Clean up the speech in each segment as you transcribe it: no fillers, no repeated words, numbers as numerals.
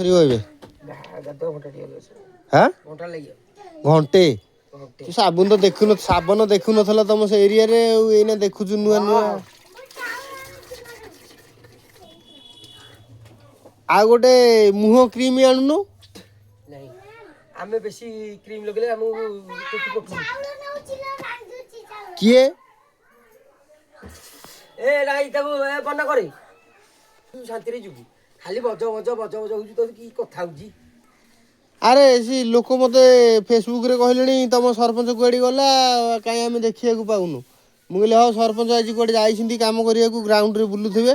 ଫେରିବ ଏବେ? ଗାଧୁଆ ଘଣ୍ଟା ଟିକେ ଲାଗିବ। ହାଁ? ଘଣ୍ଟା ଲାଗିବ। ଘଣ୍ଟେ? ଘଣ୍ଟେ। ତୁ ସାବୁନ ତ ଦେଖୁନ, ସାବନ ଦେଖୁନଥିଲ ତମ ସେ ଏରିଆରେ, ଆଉ ଏଇନା ଦେଖୁଛୁ ନୂଆ ନୂଆ। ଆଉ ଗୋଟେ ମୁହଁ କ୍ରିମ ଆଣୁନୁ। ନାଇଁ, ଆମେ ବେଶୀ କ୍ରିମ୍ ଲଗେଇଲେ ଆମକୁ ଚୁଟି ପକଉନି। କିଏ? ଏ ନାଇଁ, ତାକୁ ଏ ବନା କରେ, ତୁ ଶାନ୍ତିରେ ଯିବୁ। ଖାଲି ବଜ ବଜ ବଜ ବଜ ହଉଛୁ, ତୋର କି କଥା ହଉଛି? ଆରେ ସେ ଲୋକ ମୋତେ ଫେସବୁକରେ କହିଲେଣି, ତମ ସରପଞ୍ଚ କୁଆଡ଼େ ଗଲା, କାହିଁ ଆମେ ଦେଖିବାକୁ ପାଉନୁ। ମୁଁ କହିଲି ହଁ, ସରପଞ୍ଚ ଆଜି କୁଆଡ଼େ ଯାଇଛନ୍ତି କାମ କରିବାକୁ, ଗ୍ରାଉଣ୍ଡରେ ବୁଲୁଥିବେ,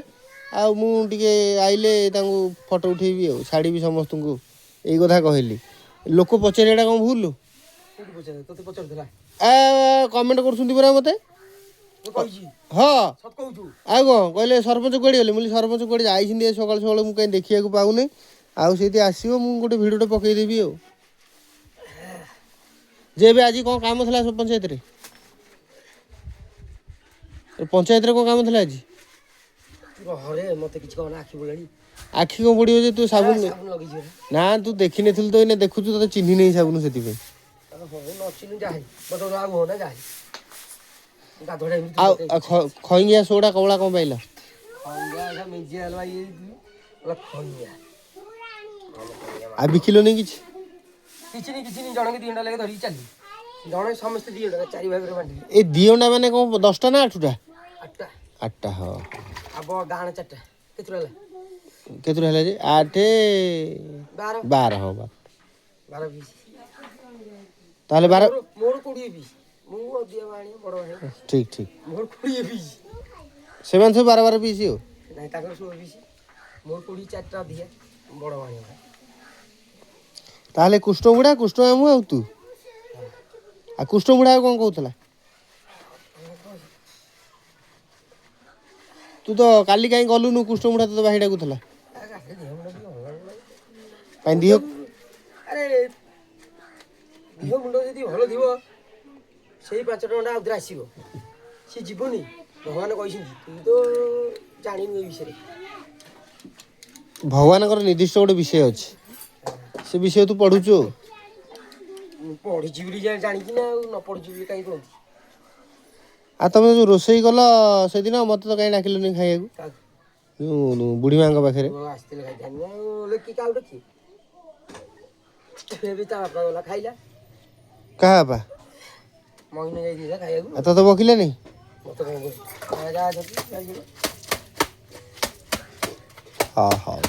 ଆଉ ମୁଁ ଟିକେ ଆଇଲେ ତାଙ୍କୁ ଫଟୋ ଉଠେଇବି ଆଉ ଛାଡ଼ିବି ସମସ୍ତଙ୍କୁ। ଏଇ କଥା କହିଲି। ଲୋକ ପଚାରିବାଟା କ'ଣ ଭୁଲ? କୋଉଠି ପଚାରେ? ତୋତେ ପଚାରୁଥିଲା? ଏ କମେଣ୍ଟ କରୁଛନ୍ତି ପରା ମୋତେ। ମୁଁ କହିଛି? ହଁ। ସତ କହୁଛୁ? ଆଉ କ'ଣ କହିଲେ, ସରପଞ୍ଚ କୁଆଡ଼େ ଗଲେ? ମୁଁ କହିଲି ସରପଞ୍ଚ କୁଆଡ଼େ ଯାଇଛନ୍ତି ଏ ସକାଳୁ ସକାଳୁ, ମୁଁ କାହିଁ ଦେଖିବାକୁ ପାଉନି। ଆଉ ସେଇଠି ଆସିବ, ମୁଁ ଗୋଟେ ଭିଡ଼ିଓଟେ ପକେଇଦେବି। ଆଉ ଯେ ଏବେ ଆଜି କ'ଣ କାମ ଥିଲା ସବୁ ପଞ୍ଚାୟତରେ? ଏ ପଞ୍ଚାୟତରେ କ'ଣ କାମ ଥିଲା ଆଜି? ତୁ ରହରେ, ମତେ କିଛି କହନା, ଆଖି ବୁଲାଣି। ଆଖି କ'ଣ ପଡ଼ିବ ଯେ, ତୁ ସାବୁନ ସାବୁନ ଲଗେଇଛି ପରା। ନା, ତୁ ଦେଖିନଥିଲୁ ତ, ଏଇନା ଦେଖୁଛୁ, ତୋତେ ଚିହ୍ନି ନେଇ ସାବୁନ ସେଥିପାଇଁ। ହଉ, ନ ଚିହ୍ନୁ ଯାହା ବଦ ଆଉ ହଉ ନା ଯାହା ଗାଧୁଆ ଟାଇମ୍। ଆଉ ଆଉ ଖଇଙ୍ଗିଆ ସୋଡ଼ା କମଳା କ'ଣ ପାଇଲ? ଖଇଙ୍ଗା ଏଇଟା ମେଞ୍ଜିଆ ହଲୱା ଇଏ ହେଲା ଖଇଙ୍ଗା। ଆଉ ବିକିଲନି କିଛି? କିଛି ନି, କିଛି ନି। ଜଣକେ 2 ଘଣ୍ଟା ଲାଗେ ଧରିକି ଚାଲି ଜଣେ, ସମସ୍ତେ 2 ଘଣ୍ଟା ଚାରି ଭାଗରେ ବାଣ୍ଟିଲି। ଏ 2 ଅଣ୍ଡା ମାନେ କ'ଣ 10ଟା ନା 8ଟା? 8ଟା। 8ଟା, ହଁ। ଆଉ ଗାଣ 4ଟା, କେତେଟା ହେଲା? କେତେଟା ହେଲା ଯେ? 8 12। 12, ହଁ, 12। 12 ପିସ୍। ତାହେଲେ 12। ମୋର 20 ପିସ୍। ମୁଁ ଅଧିକା ଆଣିବ, ବଡ଼ ଆଣିବ। ଠିକ ଠିକ। ମୋର 20 ପିସ୍। ସେମାନେ ସବୁ 12 12 ପିସ୍ ଆଉ? ନାଇଁ, ତାଙ୍କର 16 ପିସ୍, ମୋର 20, 4ଟା ଅଧିକା, ବଡ଼ ଆଣିବ। ତାହେଲେ କୃଷ୍ଣ ବୁଢ଼ା, କୃଷ୍ଣ ମାମୁଁ ଆଉ ତୁ। ଆଉ କୃଷ୍ଣ ବୁଢ଼ା ଆଉ କ'ଣ କହୁଥିଲା? ତୁ ତ କାଲି କାହିଁ ଗଲୁନୁ? କୃଷ୍ଣ ବୁଢ଼ା ତୋତେ ବାହି ଡାକୁଥିଲା। ଦେହ ମୁଣ୍ଡ ଟିକେ ଭଲ ଲାଗୁନି। କାହିଁ ଦିହ? ଆରେ, ଦେହ ମୁଣ୍ଡ ଯଦି ଭଲ ଥିବ, ସେଇ 5 ଟଙ୍କାଟା ଆଉଥରେ ଆସିବ, ସେ ଯିବନି। ଭଗବାନ କହିଛନ୍ତି, ତୁ ତ ଜାଣିନୁ ଏ ବିଷୟରେ। ଭଗବାନଙ୍କର ନିର୍ଦ୍ଦିଷ୍ଟ ଗୋଟେ ବିଷୟ ଅଛି, ସେ ବିଷୟ ତୁ ପଢ଼ୁଛୁ ଆଉ। ମୁଁ ପଢ଼ିଛି ବୋଲି ଜାଣିଛି ନା, ଆଉ ନ ପଢ଼ିଛି ବୋଲି କାହିଁ କୁହନ୍ତି? ଆଉ ତମେ ଯେଉଁ ରୋଷେଇ କଲ ସେଦିନ, ମୋତେ ତ କାହିଁ ଡାକିଲନି ଖାଇବାକୁ? କାହାକୁ? ଯେଉଁ ବୁଢ଼ୀ ମାଙ୍କ ପାଖରେ। ଆସିଥିଲେ ଖାଇଥାନ୍ତି ଆଉ ଲେଖି କାହାକୁ ଡାକି? ଏବେ ତା ବାପା ଗଲା, ଖାଇଲା। କାହା ବାପା? ମହିନ ଯାଇଥିଲା ଖାଇବାକୁ। ଆଉ ତୋତେ ବକିଲେନି? ମତେ କଣ କହୁଛୁ? ଯା, ଯାଇଯିବ। ହଁ, ହଉ।